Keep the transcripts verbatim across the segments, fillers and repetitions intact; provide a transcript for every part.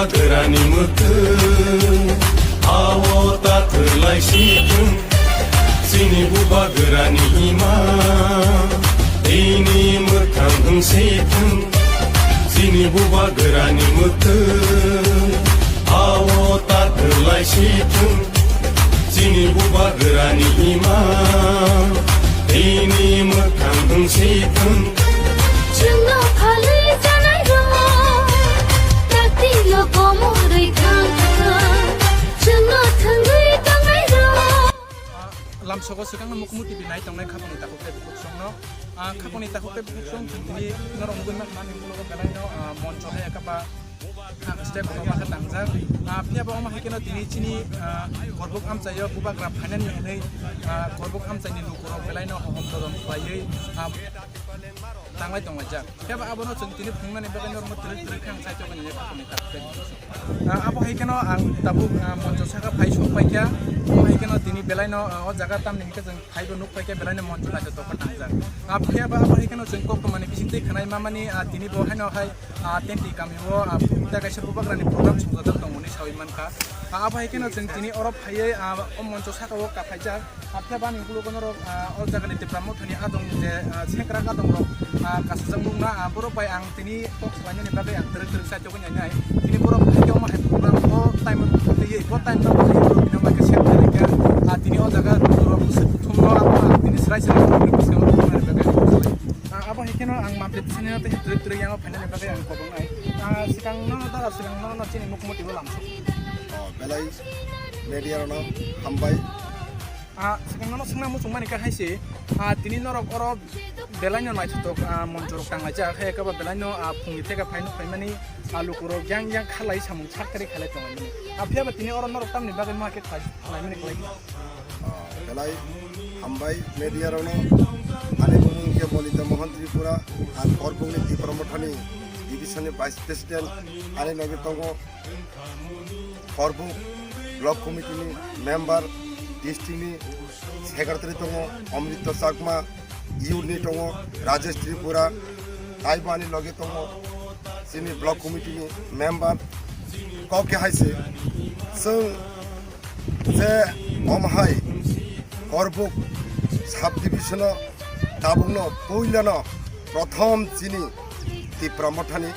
Bubagrani mwkhwng, ao tathwlai si thung. Chini bubagrani ima, tini mwkhang wng si thung. Chini bubagrani mwkhwng, ao tathwlai si thung. Chini bubagrani ima, tini mwkhang wng si thung. Chwngno phalwi chanai rok, taktino komorwi thang thang. Chwngno thwngwi tongnai rok. Lamsogo swkangno Mukumuti binai tongnai khapangni takhuk tei bukhuk songno. Ah, khapangni takhuk tei bukhuk song chwng tini norok nugwi mankha ani ulo belaino, ah, moncho hai ekha ba, ah, stage kotorma khe tangjak. Ah, phiya ba omo hai kheno tini chini, ah, Korbuk amchaio bubagra phainani hwnwi, ah, Korbuk amchaini lukurok belaino hohom dodon khlaiwi, ah, tanglai tonglaijak. Phiya ba abono chwng tini phunuknani bagwi norokno twrwk twrwk khe ang saichokgwi nini khapangni takhuk tei bukhuk song. Ah, abo hai kheno ang tabuk, ah, moncho saka phai sok paikha. Omo hai kheno tini belaino, ah, o jaga tamni hwnkhe chwng phaibo nuk paikha belaino moncho naithotok khe tangjak. Ah, phiya ba abo hai kheno chwng koktwmani bisingtwi khwnai mamani, ah, tini bo haino hai, ah, Tenti kamio, ah, phunukta kaisa bubagrani program chumjajak tongmani sawi mankha. Ah, abo hai kheno chwng tini oro phaiwi, ah, o moncho sakao kaphaijak. Phiya bani ulo norok, ah, o jagani Tipra Mothani adong je, ah, sengkrak adongrok, ah, kasijak nukna, ah, borok bai ang tini kok swlainani bagwi ang twrwk twrwk saichogwi nainai. Tini borok hai khe omo hai program o time twiwi, bo time no twiwi borok bini omo hai khe sep khlaikha. Ah, tini o jaga borok bwswk kuthumno abo ang tini swrai swrai borokni bwskango rwmani bagwi ang kok swlai. Ah, abo hai kheno ang mantri bwskango tei twrwk twrwk yango phainani bagwi ang kobongnai. Ah, swkangno dara swkangno chini Mukumuti bo lamsok. Oh, belai media rokno hambai. Ah, swkang nono swngna muchung mani khe hai se, ah, tini norok oro belaino naithotok, ah, monchorok tanglaijak, hai khe ba belaino, ah, phungni theka phaino phaimani, ah, lukurok yang yang khalai samung sak tari khalai tonglaimani. Ah, phiya ba tini oro norok tamni bagwi ma khe khlai, khlaimani khlai. Ah, belai hambai media rokno, ani bumung khe Bolita Mohan Tripura, ang Korbukni Tipra Mothani division ni vice president, ani loge tongo Korbuk block committee ni member, district ni secretary tongo Amrita Chakma, youth ni tongo Rajesh Tripura, taibo ani loge tongo chini block committee ni member. Kok khe hai se, chwng je omo hai Korbuk sub division o tabukno puilano prothom chini Tipra Mothani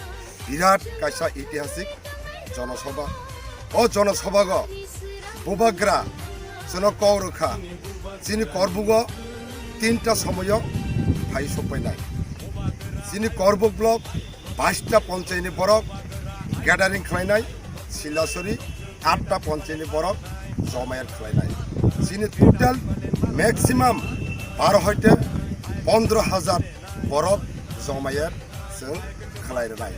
birat kaisa itihasik jonosabha. O jonosabhago bubagra chwngno kok rwkha, chini Korbugo tinta somoyo phai sokpainai. Chini Korbuk block baista ponchayni borok gathering khlainai, Silasori atta ponchayni borok jomayat khlainai. Chini total maximum baro hoite pondro hajar borok jomayat chwng khlai rwnai.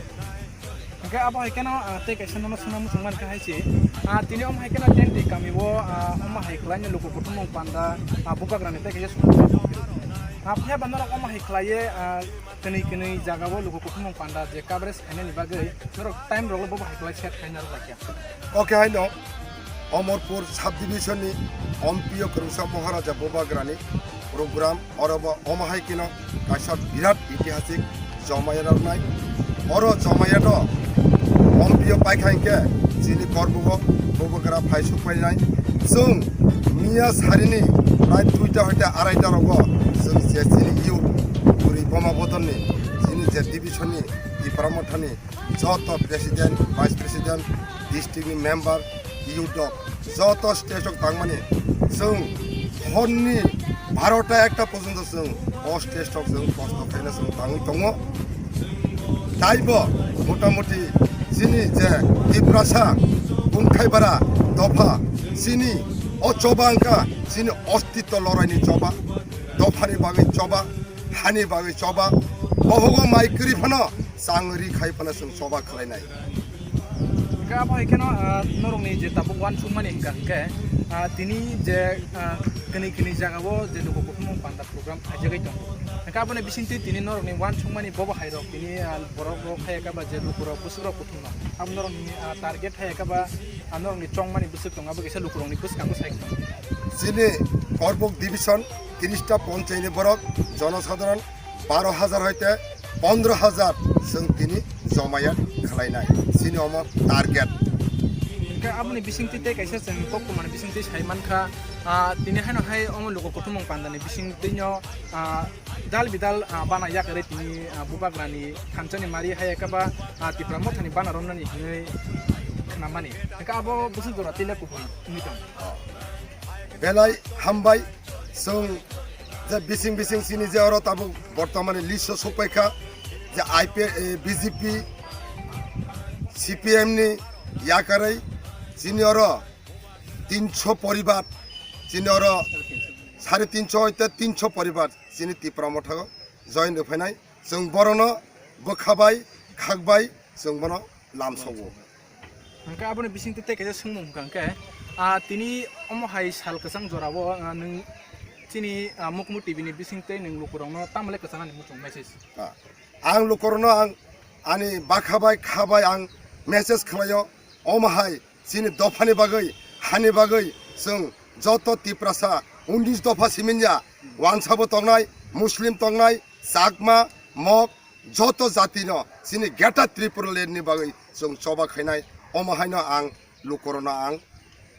Hingke abo hai keno, ah, tei kaisa nono swnam muchung mankha hai se, ah, tini omo hai keno Tenti kami o, ah, omo hai khlaino luku kuthumung panda, ah, bubagrani tei kaisa swnam. Ah, phiya ba norok omo hai khlaiye, ah, kwnwi kwnwi jaga o luku kuthumung panda je coverage khainani bagwi norok time rok bo hai khlai set khaina rwlai kha. Oke haino. Omorpur subdivision ni Ompiyo Kwrwngsa Maharaja Bubagrani program, oro bo omo hai keno kaisa birat itihasik jomayat rwnai. Oro jomayat o Ompiyo paikha hinkhe chini Korbugo Bubagra phai sukpainai. Chwng miya sarini prai duita hoite araita rogo chwng je chini youth bwrwi boma bodolni chini je division ni Tipra Mothani joto president, vice president, district ni member, youth rok joto stage rok tangmani chwng horni barota ekta porjonto chwng o stage rok chwng kosto khaina chwng tangwi tongo. Taibo motamuti chini je Tiprasa Bungthaibara dopha chini o choba wngkha chini ostitto loraini choba, dophani bagwi choba, hani bagwi choba, bohogo mai kwrwi phano chang ri khai phano chwng choba khlainai. Hingke abo hai kheno, ah, norokni je tabuk uansukmani hingka hingke, ah, tini je, ah, kini kini jaga o je luku kuthumung panda program khaijagwi tongo. Hingke aboni bisingtwi tini norokni uansukmani bobo hai rok tini, ah, borok rok hai khe ba je luku rok bwswk rok kuthumno. Abo norokni, ah, target hai khe ba, ah, norokni chongmani bwswk tongo abo kisa luku rokni bwskango sai. Chini Korbuk division tirista ponchayni borok jonosadharon baro hajar hoite pondro hajar chwng tini jomaya khlainai, chini omo target. Hwnkhe aboni bisingtwi tei kaisa chwng koktwmani bisingtwi sai mankha, ah, tini haino hai omo luku kuthumung pandani bisingtwino, ah, dal bidal, ah, bana yakarwi tini, ah, bubagrani thanchani mari hai ekaba, ah, Tipra mothani bana romnani hinwi khnamani. Hwnkhe abo bwswk jora tila kubui wngwi tongo. Belai hambai, chwng je bising bising chini je oro tabuk bortomani list o sokpaikha, je I P, eh, B J P, C P M ni yakarwi chini oro tinso poribar, chini oro sare tinso hoite tinso poribar chini Tipra motha o join rwphainai. Chwng borono bwkha bai, khak bai chwng bono lamsogo. Hwnkhe aboni bisingtwi tei kaisa swngmung hwnkha hwnkhe, ah, tini omo hai sal kwchang jorao, ah, nwng chini, ah, Mukmu T V ni bisingtwi nwng lukurokno tamole kwchanani muchung message? Ah, ang lukurokno ang ani bwkha bai, kha bai ang message khlaio, omo hai chini dophani bagwi, hani bagwi chwng joto Tiprasa unis dopha siminya, wansabo tongnai, Muslim tongnai, Chakma, Mok, joto jatino chini Greater Tripura Land ni bagwi chwng choba khainai, omo haino ang lukurokno ang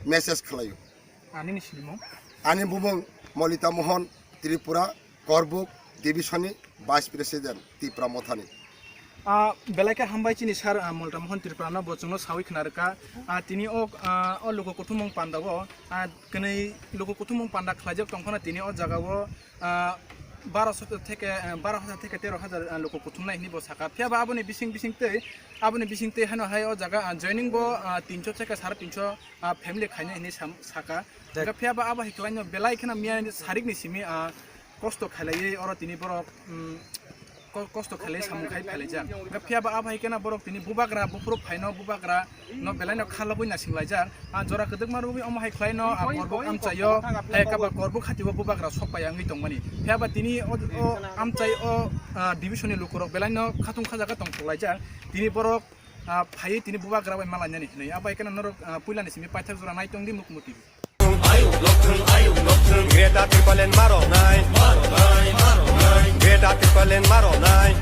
message khlaio. Ani ni sinimung? Ani bumung Molita Mohan Tripura, Korbuk Division ni Vice President Tipra mothani. Ah, belai khe hambai chini sir, ah, Molta Mohan Tripura no bo chwngno sawi khna rwkha. Ah, tini o, ah, o luku kuthumung panda o, ah, kwnwi luku kuthumung panda khlaijak tongphano tini o jaga o, ah, baro sot theke, ah, baro hajar theke tero hajar, ah, luku kuthumnai hinwi bo sakha. Phiya ba aboni bising bising tei, aboni bising tei hano hai o jaga, ah, joining bo, ah, tinso theke sare tinso, ah, family khainai hinwi sam-, sakha. Thek. Hwnkhe phiya ba abo hai khlaino belai kheno miya sarik ni simi, ah, kosto khailaiwi oro tini borok, mm, ko-, kosto khailai samung khai phailaijak. Hwnkhe phiya ba abo hai kheno borok tini bubagra buphuru phaino bubagra no belai no khalobwi nasing laijak. Ah, jora kwdwkma rwgwi omo hai khlaino, ah, Korbuk amchaio, hai kaba Korbuk hatio bubagra sok paiya wngwi tongmani. Phiya ba tini o, o amchai o, ah, division ni lukurok belai no khatung khajaga tongthok laijak. Tini borok, ah, phaiwi tini bubagra bai malainani hinwi. Abo hai kheno norok, ah, puilani simi paithak jora naitongdi Mukmu T V. Greater Tipraland maro nai. Greater Tipraland maro nai.